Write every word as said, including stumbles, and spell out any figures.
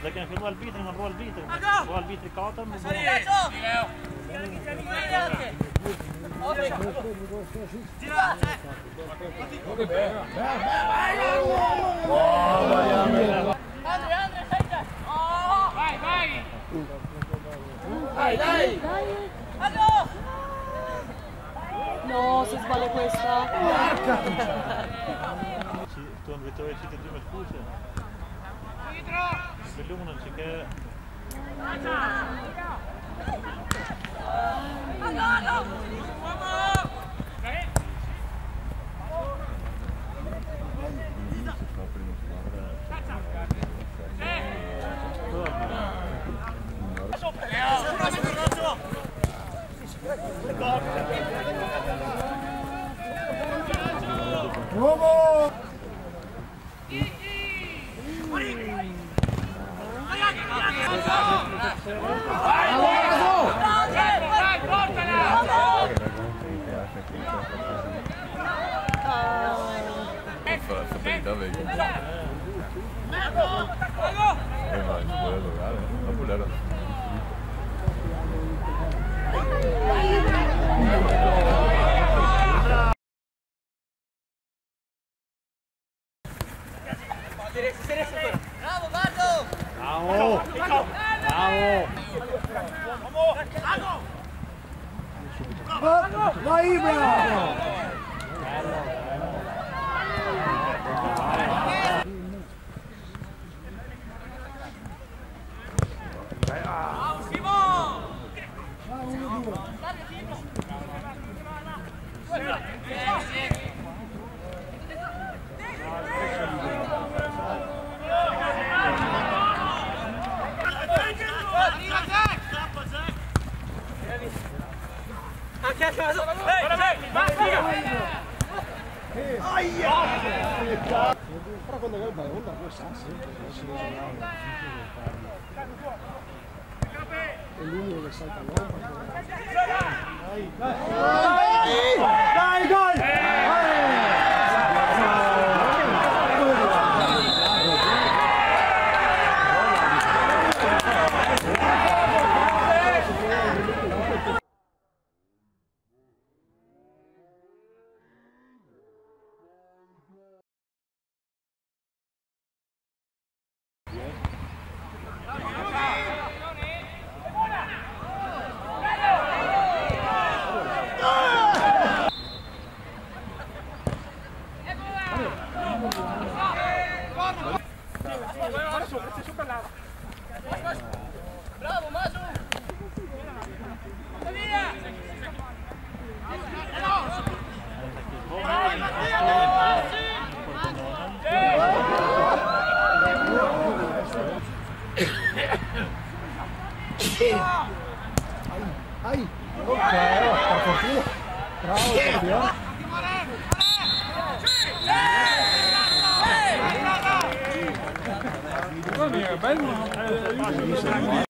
Dai che anche lu al vitro, ma lu al vitro. Lu al vitro, cota, ma... Andre, Andre, sai già. Vai, vai. Dai, dai. No, se sbaglia questa. Sì, tu non vedevi, siete due, ma scusa. Belluno, non c'è che... Fa, fa verità, vedi. Eh, ma si vuole logare, eh. Dopo l'era... Bravo, Bardo! Bravo! Bravo! Vai, bravo! Però quando che el balon da qua sa sempre che si... È l'unico che salta l'ombra. Dai, dai, dai, gol! Bravo, Masu! Ai, ai, ok, oh, per fortuna. Bravo, campione. Mamma mia, che bello.